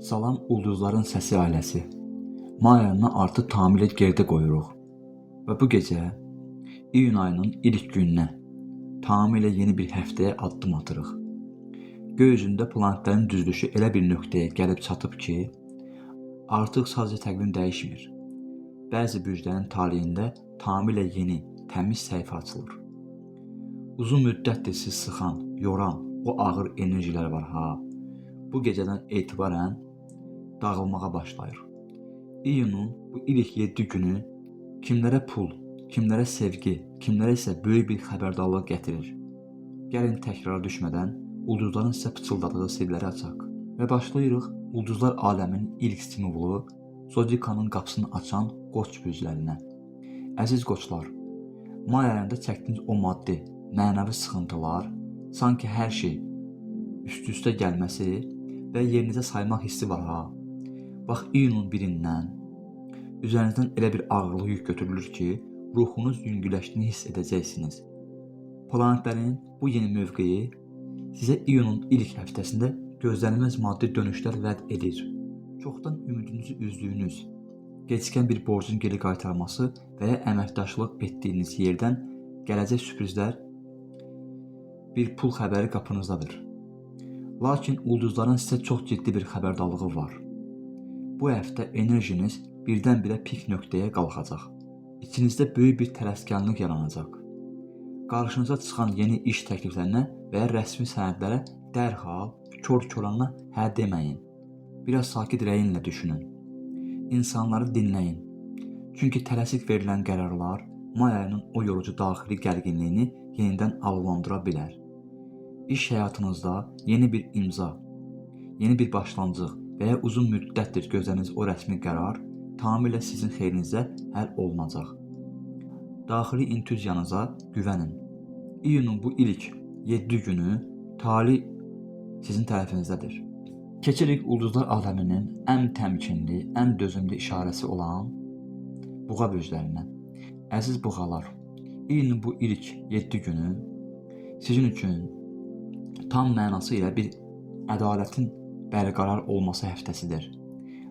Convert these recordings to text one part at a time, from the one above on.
Salam Ulduzların Səsi ailəsi. May ayını artıq tamamilə geridə qoyuruq. Və bu gecə iyun ayının ilk gününə tamamilə yeni bir həftəyə addım atırıq. Göy üzündə planetlərin düzülüşü elə bir nöqtəyə gəlib çatıb ki, artıq sadəcə təqvim dəyişmir. Bəzi bürclərin taleyində tamamilə yeni, təmiz səhifə açılır. Uzun müddətdir sizi sıxan, yoran o ağır enerjilər var ha. Bu gecədən etibarən dağılmağa başlayır. İyunun bu ilk 7 günü kimlərə pul, kimlərə sevgi, kimlərə isə böyük bir xəbərdarlıq gətirir. Gəlin təkrara düşmədən ulduzların sizə pıçıldadığı sirləri açaq. Və başlayırıq ulduzlar aləminin ilk simvolu Zodiakanın qapısını açan Qoç bürclərinə. Əziz qoçlar, may ayında çəkdiyiniz o maddi, mənəvi sıxıntılar, sanki hər şey üst-üstə gəlməsi və yerinizə saymaq hissi var ha. Bax, iyunun 1-dən üzərinizdən elə bir ağırlıq yük götürülür ki, ruhunuz yüngülləşdiyini hiss edəcəksiniz. Planetlərin bu yeni mövqeyi sizə iyunun ilk həftəsində gözlənilməz maddi dönüşlər vəd edir. Çoxdan ümidinizi üzdüyünüz, gecikən bir borcun geri qaytarması və ya əməkdaşlıq etdiyiniz yerdən gələcək sürprizlər, bir pul xəbəri qapınızdadır. Lakin ulduzların sizə çox ciddi bir xəbərdarlığı var. Bu həftə enerjiniz birdən-birə pik nöqtəyə qalxacaq. İçinizdə böyük bir tələskənlik yaranacaq. Qarşınıza çıxan yeni iş təkliflərinə və ya rəsmi sənədlərə dərhal kor-koranına hə deməyin. Biraz sakit rəyinlə düşünün. İnsanları dinləyin. Çünki tələsik verilən qərarlar may ayının o yorucu daxili gərginliyini yenidən alovlandıra bilər. İş həyatınızda yeni bir imza, yeni bir başlanğıc və ya uzun müddətdir gözlədiyiniz o rəsmi qərar tamamilə sizin xeyrinizə həll olunacaq. Daxili intuisiyanıza güvənin. İyunun bu ilk 7 günü tali sizin tərəfinizdədir. Keçirik ulduzlar aləminin ən təmkinli, ən dözümlü işarəsi olan Buğa bürclərinə. Əziz buğalar, iyunun bu ilk 7 günü sizin üçün tam mənası ilə bir ədalətin bərqərar olması həftəsidir.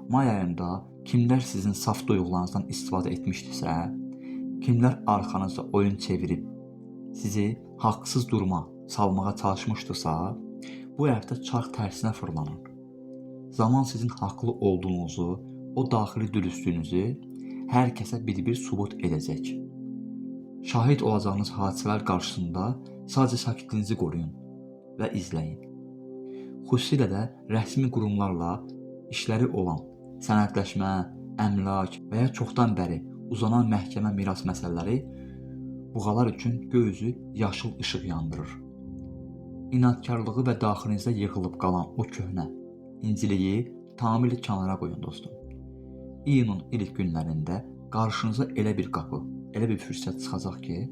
May ayında kimlər sizin saf duyğularınızdan istifadə etmişdisə, kimlər arxanızda oyun çevirib sizi haqsız duruma salmağa çalışmışdısa, bu həftə çarx tərsinə fırlanır. Zaman sizin haqlı olduğunuzu, o daxili dürüstlüyünüzü hər kəsə bir-bir sübut edəcək. Şahid olacağınız hadisələr qarşısında sadəcə sakitliyinizi qoruyun və izləyin. Xüsusilə də rəsmi qurumlarla işləri olan sənədləşmə, əmlak və ya çoxdan bəri uzanan məhkəmə miras məsələləri buğalar üçün göy üzü yaşıl işıq yandırır. İnadkarlığı və daxilinizdə yığılıb qalan o köhnə inciliyi tamamilə kənara qoyun dostum. İyunun ilk günlərində qarşınıza elə bir qapı, elə bir fürsət çıxacaq ki,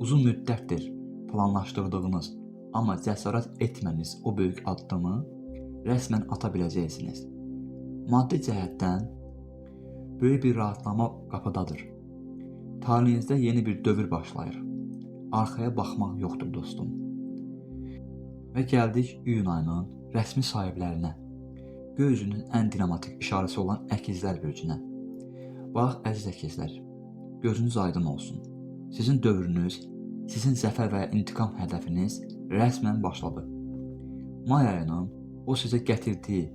uzun müddətdir planlaşdırdığınız, amma cəsarət etmədiyiniz o böyük addımı rəsmən ata biləcəksiniz. Maddi cəhətdən böyük bir rahatlama qapıdadır. Taleyinizdə yeni bir dövr başlayır. Arxaya baxmaq yoxdur dostum. Və gəldik iyun ayının rəsmi sahiblərinə. Göy üzünün ən dinamatik işarəsi olan Əkizlər bürcünə. Bax, əziz əkizlər, gözünüz aydın olsun. Sizin dövrünüz, sizin zəfər və ya intiqam hədəfiniz rəsmən başladı. May ayının o sizə gətirdiyi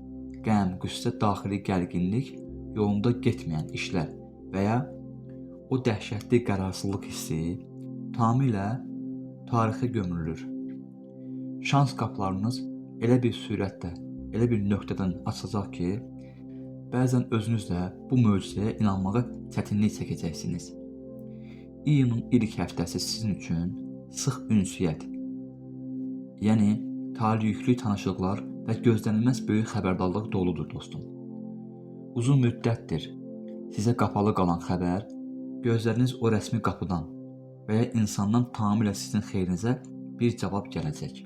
qəm, qüssə, daxili gərginlik, yolunda getməyən işlər və ya o dəhşətli qərarsızlıq hissi tamamilə tarixə gömülür. Şans qapılarınız elə bir sürətlə, elə bir nöqtədən açılacaq ki, bəzən özünüz də bu möcüzəyə inanmağa çətinlik çəkəcəksiniz. İyunun ilk həftəsi sizin üçün sıx ünsiyyət, yəni taleyüklü tanışlıqlar və gözlənilməz böyük xəbərdarlıq doludur dostum. Uzun müddətdir sizə qapalı qalan xəbər, gözləriniz o rəsmi qapıdan və ya insandan tamamilə sizin xeyrinizə bir cavab gələcək.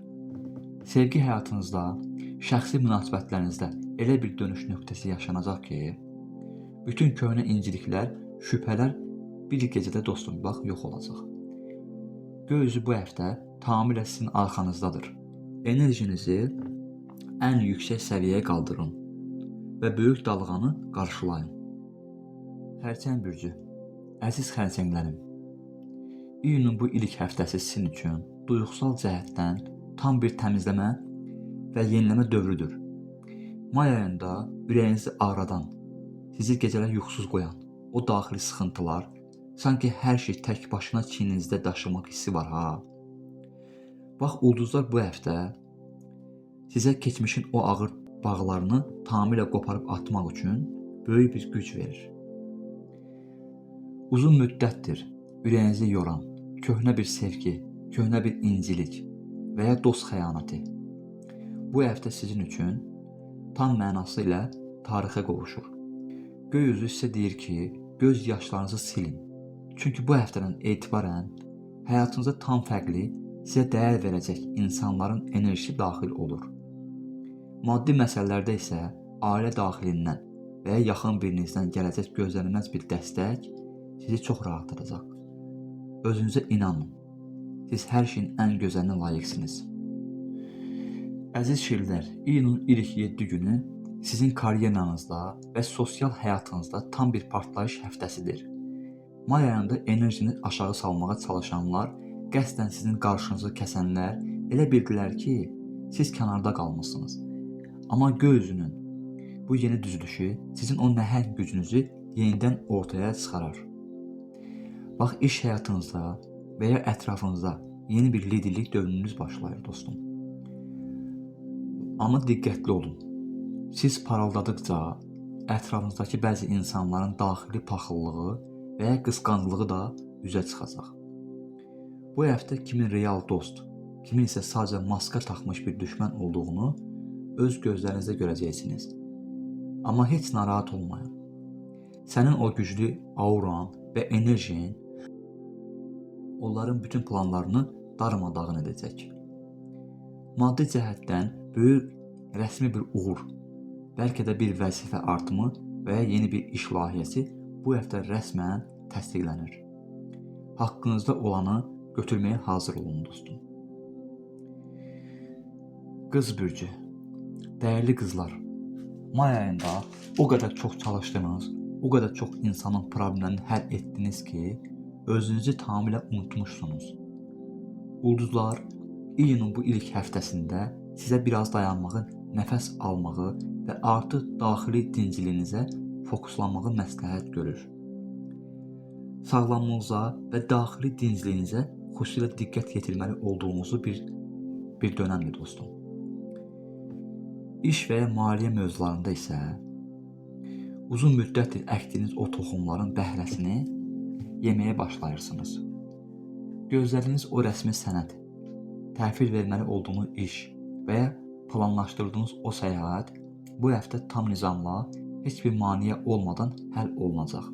Sevgi həyatınızda, şəxsi münasibətlərinizdə elə bir dönüş nöqtəsi yaşanacaq ki, bütün köhnə inciliklər, şübhələr bir gecədə dostum bax yox olacaq. Göy üzü bu həftə tamamilə sizin arxanızdadır. Enerjinizi ən yüksək səviyyəyə qaldırın. və böyük dalğanı qarşılayın. Xərçəng bürcü. Əziz xərçənglərim, iyunun bu ilk həftəsi sizin üçün duyğusal cəhətdən tam bir təmizləmə və yeniləmə dövrüdür. May ayında ürəyinizi ağradan, sizi gecələr yuxusuz qoyan o daxili sıxıntılar, sanki hər şey tək başına çiyninizdə daşımaq hissi var ha. Bax, ulduzlar bu həftə sizə keçmişin o ağır bağlarını tamamilə qoparıb atmaq üçün böyük bir güc verir. Uzun müddətdir ürəyinizi yoran köhnə bir sevgi, köhnə bir incilik və ya dost xəyanəti bu həftə sizin üçün tam mənası ilə tarixə qovuşur. Göy üzü sizə deyir ki, göz yaşlarınızı silin. Çünki bu həftədən etibarən həyatınıza tam fərqli, sizə dəyər verəcək insanların enerjisi daxil olur. Maddi məsələlərdə isə ailə daxilindən və ya yaxın birinizdən gələcək gözlənilməz bir dəstək sizi çox rahatladacaq. Özünüzə inanın. Siz hər şeyin ən gözəlinə layiqsiniz. Əziz şirlər, iyunun ilk 7 günü sizin karyeranızda və sosial həyatınızda tam bir partlayış həftəsidir. May ayında enerjini aşağı salmağa çalışanlar, qəsdən sizin qarşınızı kəsənlər elə bildilər ki, siz kənarda qalmısınız. Amma göy üzünün bu yeni düzülüşü sizin o nəhəng gücünüzü yenidən ortaya çıxarar. Bax, iş həyatınızda və ya ətrafınızda yeni bir liderlik dövrünüz başlayır dostum. Amma diqqətli olun. Siz parıldadıqca ətrafınızdakı bəzi insanların daxili paxıllığı və ya qısqanclığı da üzə çıxacaq. Bu həftə kimin real dost, kimin isə sadəcə maska taxmış bir düşmən olduğunu öz gözlərinizdə görəcəksiniz. Amma heç narahat olmayın. Sənin o güclü auran və enerjin onların bütün planlarını darmadağın edəcək. Maddi cəhətdən böyük rəsmi bir uğur, bəlkə də bir vəzifə artımı və ya yeni bir iş layihəsi bu həftə rəsmən təsdiqlənir. Haqqınızda olanı götürməyə hazır olun dostum. Qız bürcü. Dəyərli qızlar, may ayında o qədər çox çalışdınız, o qədər çox insanın problemlərini həll etdiniz ki, özünüzü tamamilə unutmuşsunuz. Ulduzlar iyunun bu ilk həftəsində sizə biraz dayanmağı, nəfəs almağı və artıq daxili dincliyinizə fokuslanmağı məsləhət görür. Sağlamlığınıza və daxili dincliyinizə xüsusilə diqqət yetirməli olduğunuzu bir dönəmdir dostum. İş və ya maliyyə mövzularında isə uzun müddətdir əkdiyiniz o toxumların bəhrəsini yeməyə başlayırsınız. Gözlədiyiniz o rəsmi sənəd, təhvil verməli olduğunuz iş və ya planlaşdırdığınız o səyahət bu həftə tam nizamla, heç bir maneə olmadan həll olunacaq.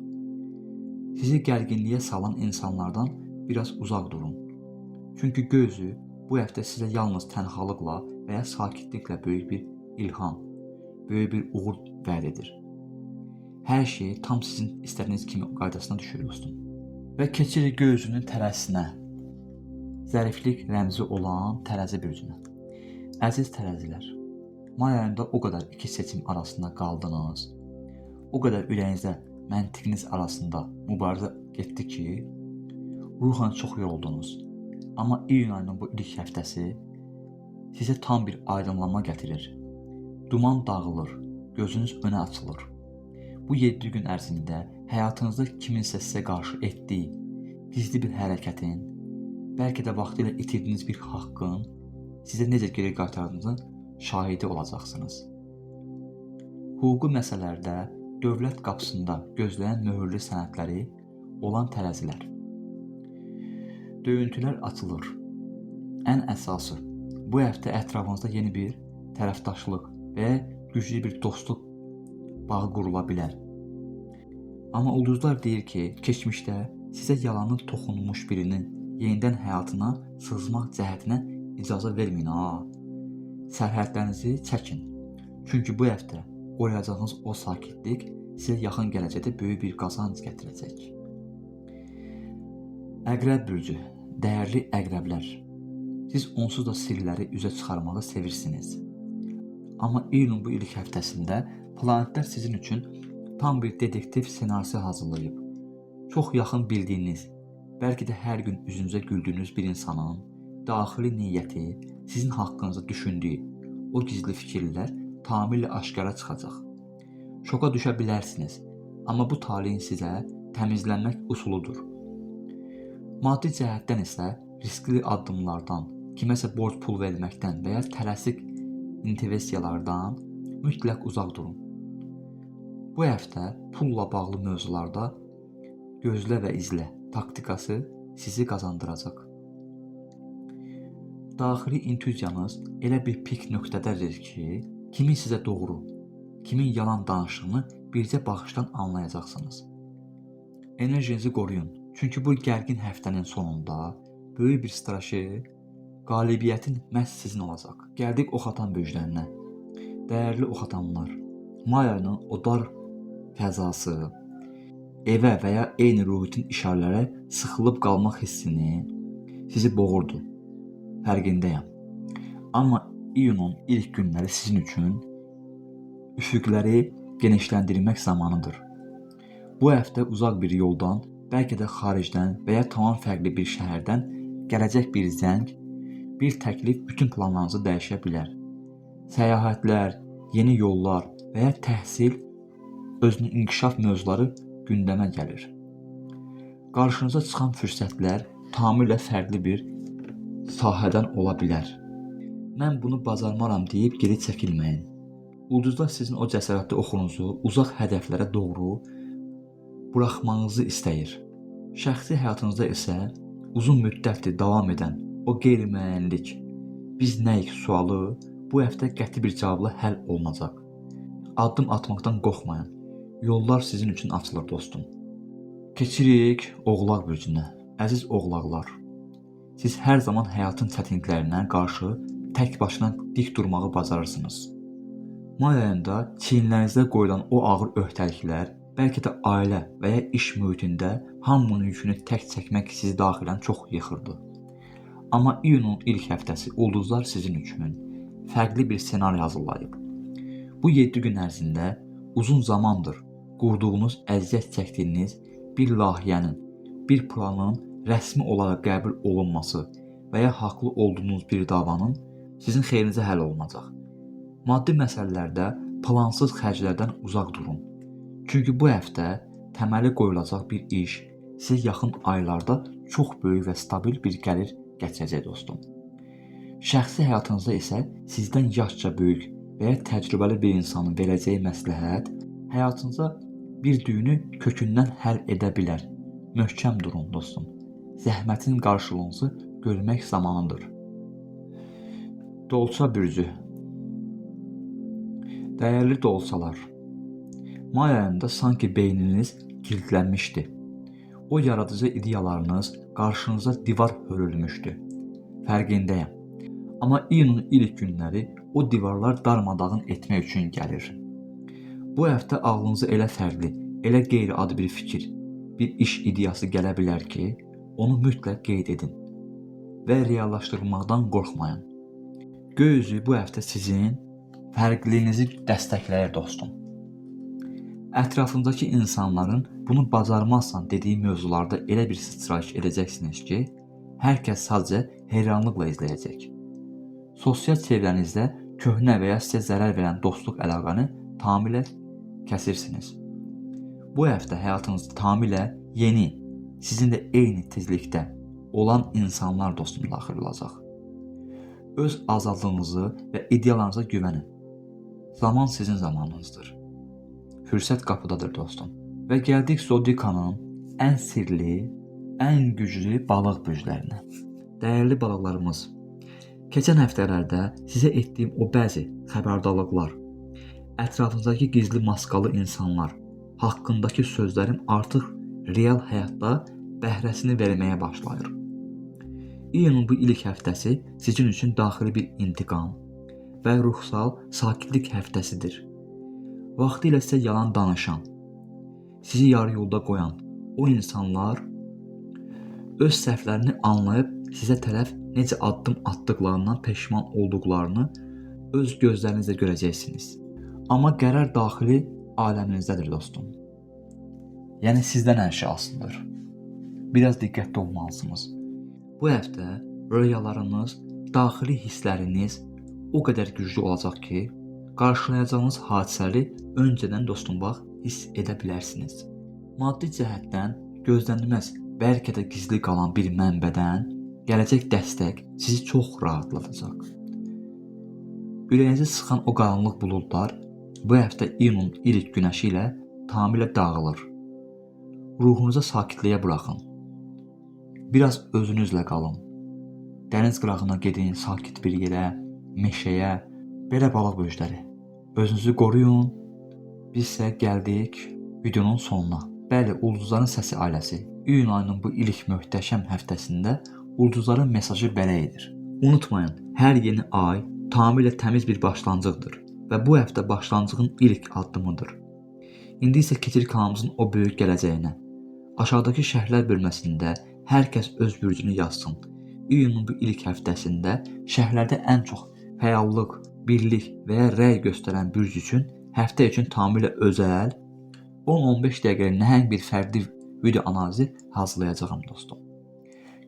Sizi gərginliyə salan insanlardan biraz uzaq durun. Çünki göy üzü bu həftə sizə yalnız tənhalıqla və ya sakitliklə böyük bir ilham, böyük bir uğur vəd edir. Hər şey tam sizin istədiyiniz kimi qaydasına düşür dostum. Və keçirik göy üzünün tərəzisinə. Zəriflik rəmzi olan tərəzi bürcünə. Əziz tərəzilər, may ayında o qədər iki seçim arasında qaldınız, o qədər ürəyinizdə məntiqiniz arasında mübarizə getdi ki, ruhən çox yoruldunuz. Amma iyun ayının bu ilk həftəsi sizə tam bir aydınlanma gətirir. Duman dağılır, gözünüz önə açılır. Bu 7 gün ərzində həyatınızda kiminsə sizə qarşı etdiyi gizli bir hərəkətin, bəlkə də vaxtilə itirdiyiniz bir haqqın sizə necə geri qaytardığınızın şahidi olacaqsınız. Hüquqi məsələlərdə dövlət qapısında gözləyən möhürlü sənədləri olan tərəzilər. Döyüntülər açılır. Ən əsası, bu həftə ətrafınızda yeni bir tərəfdaşlıq və güclü bir dostluq bağı qurula bilər. Amma ulduzlar deyir ki, keçmişdə sizə yalanı toxunmuş birinin yenidən həyatına sızmaq cəhətinə icazə verməyin ha. Sərhədlərinizi çəkin. Çünki bu həftə qoruyacağınız o sakitlik sizə yaxın gələcəkdə böyük bir qazanc gətirəcək. Əqrəb bürcü, dəyərli əqrəblər. Siz onsuz da sirləri üzə çıxarmağı sevirsiniz. Amma iyunun bu ilk həftəsində Planetlər sizin üçün tam bir detektiv ssenarisi hazırlayıb. Çox yaxın bildiyiniz, bəlkə də hər gün üzünüzə güldüyünüz bir insanın daxili niyyəti, sizin haqqınızda düşündüyü o gizli fikirlər tamamilə aşkara çıxacaq. Şoka düşə bilərsiniz, amma bu taleyin sizə təmizlənmək üsuludur. Maddi cəhətdən isə riskli addımlardan, kiməsə borc pul verməkdən və ya tələsik investisiyalardan mütləq uzaq durun. Bu həftə pulla bağlı mövzularda gözlə və izlə taktikası sizi qazandıracaq. Daxili intuisiyanız elə bir pik nöqtədədir ki, kimin sizə doğru, kimin yalan danışdığını bircə baxışdan anlayacaqsınız. Enerjinizi qoruyun. Çünki bu gərgin həftənin sonunda böyük bir strateji qalibiyyətin məhz sizin olacaq. Gəldik oxatan bürclərinə. Dəyərli oxatanlar, may ayının o dar fəzası, evə və ya eyni rutin işarələrə sıxılıb qalmaq hissini sizi boğurdu. Fərqindəyəm. Amma iyunun ilk günləri sizin üçün üfüqləri genişləndirmək zamanıdır. Bu həftə uzaq bir yoldan, bəlkə də xaricdən və ya tamam fərqli bir şəhərdən gələcək bir zəng, bir təklif bütün planlarınızı dəyişə bilər. Səyahətlər, yeni yollar və ya təhsil, özünün inkişaf mövzuları gündəmə gəlir. Qarşınıza çıxan fürsətlər tamamilə fərqli bir sahədən ola bilər. Mən bunu bacarmaram deyib geri çəkilməyin. Ulduzlar sizin o cəsarətli oxunuzu uzaq hədəflərə doğru buraxmanızı istəyir. Şəxsi həyatınızda isə uzun müddətli davam edən o qeyri-müəyyənlik, biz nəyik sualı bu həftə qəti bir cavabla həll olunacaq. Addım atmaqdan qorxmayın. Yollar sizin üçün açılır dostum. Keçirik Oğlaq bürcünə. Əziz oğlaqlar, siz hər zaman həyatın çətinliklərinə qarşı tək başına dik durmağı bacarırsınız. May ayında çiyinlərinizdə qoyulan o ağır öhdəliklər, bəlkə də ailə və ya iş mühitində hamının yükünü tək çəkmək sizi daxilən çox yıxırdı. Amma iyunun ilk həftəsi ulduzlar sizin üçün fərqli bir ssenari hazırlayıb. Bu 7 gün ərzində uzun zamandır qurduğunuz, əziyyət çəkdiyiniz bir layihənin, bir planın rəsmi olaraq qəbul olunması və ya haqlı olduğunuz bir davanın sizin xeyrinizə həll olunacaq. Maddi məsələlərdə plansız xərclərdən uzaq durun. Çünki bu həftə təməli qoyulacaq bir iş sizə yaxın aylarda çox böyük və stabil bir gəlir gətirəcək dostum. Şəxsi həyatınızda isə sizdən yaşca böyük və ya təcrübəli bir insanın verəcəyi məsləhət həyatınıza bir düyünü kökündən həll edə bilər. Möhkəm durun dostum. Zəhmətin qarşılığınızı görmək zamanıdır. Dolça bürcü. Dəyərli dolçalar, may ayında sanki beyniniz kilidlənmişdi. O yaradıcı ideyalarınız qarşınıza divar hörülmüşdü. Fərqindəyəm. Amma iyunun ilk günləri o divarlar darmadağın etmək üçün gəlir. Bu həftə ağlınıza elə fərqli, elə qeyri-adi bir fikir, bir iş ideyası gələ bilər ki, onu mütləq qeyd edin və reallaşdırmaqdan qorxmayın. Göy üzü bu həftə sizin fərqliliyinizi dəstəkləyir dostum. Ətrafındakı insanların bunu bacarmazsan dediyi mövzularda elə bir sıçrayış edəcəksiniz ki, hər kəs sadəcə heyranlıqla izləyəcək. Sosial çevrənizdə köhnə və ya sizə zərər verən dostluq əlaqəni tamamilə kəsirsiniz. Bu həftə həyatınızda tamamilə yeni, sizinlə eyni tezlikdə olan insanlar dostum daxil olacaq. Öz azadlığınızı və ideyalarınıza güvənin. Zaman sizin zamanınızdır. Fürsət qapıdadır dostum. Və gəldik Zodiakanın ən sirli, ən güclü balıq bürclərinə. Dəyərli balıqlarımız, keçən həftələrdə sizə etdiyim o bəzi xəbərdarlıqlar, ətrafınızdakı gizli maskalı insanlar haqqındakı sözlərim artıq real həyatda bəhrəsini verməyə başlayır. İyunun bu ilk həftəsi sizin üçün daxili bir intiqam və ruhsal sakitlik həftəsidir. Vaxtilə sizə yalan danışan, sizi yarı yolda qoyan o insanlar öz səhvlərini anlayıb sizə tərəf necə addım atdıqlarından peşman olduqlarını öz gözlərinizlə görəcəksiniz. Amma qərar daxili aləminizdədir dostum. Yəni sizdən hər şey asılıdır. Biraz diqqətli olmalısınız. Bu həftə röyalarınız, daxili hissləriniz o qədər güclü olacaq ki, qarşılayacağınız hadisələri öncədən dostum bax hiss edə bilərsiniz. Maddi cəhətdən gözlənilməz, bəlkə də gizli qalan bir mənbədən gələcək dəstək sizi çox rahatladacaq. Ürəyinizi sıxan o qaranlıq buludlar bu həftə iyunun ilk günəşi ilə tamamilə dağılır. Ruhunuza sakitliyə buraxın. Biraz özünüzlə qalın. Dəniz qırağına gedin, sakit bir yerə, meşəyə, belə balıq bürcləri. Özünüzü qoruyun. Biz isə gəldik videonun sonuna. Bəli, Ulduzların Səsi ailəsi. İyun ayının bu ilk möhtəşəm həftəsində ulduzların mesajı belə edir. Unutmayın, hər yeni ay tamamilə təmiz bir başlanğıcdır və bu həftə başlanğıcın ilk addımıdır. İndi isə keçirik kanalımızın o böyük gələcəyinə. Aşağıdakı şərhlər bölməsində hər kəs öz bürcünü yazsın. İyunun bu ilk həftəsində şərhlərdə ən çox fəallıq, birlik və ya rəy göstərən bürc üçün həftə üçün tamamilə özəl 10-15 dəqiqəlik nəhəng bir fərdi video analizi hazırlayacağam dostum.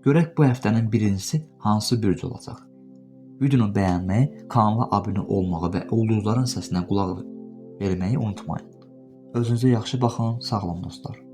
Görək bu həftənin birincisi hansı bürc olacaq. Videonu bəyənməyi, kanala abunə olmağı və ulduzların səsinə qulaq verməyi unutmayın. Özünüzə yaxşı baxın, sağ olun dostlar.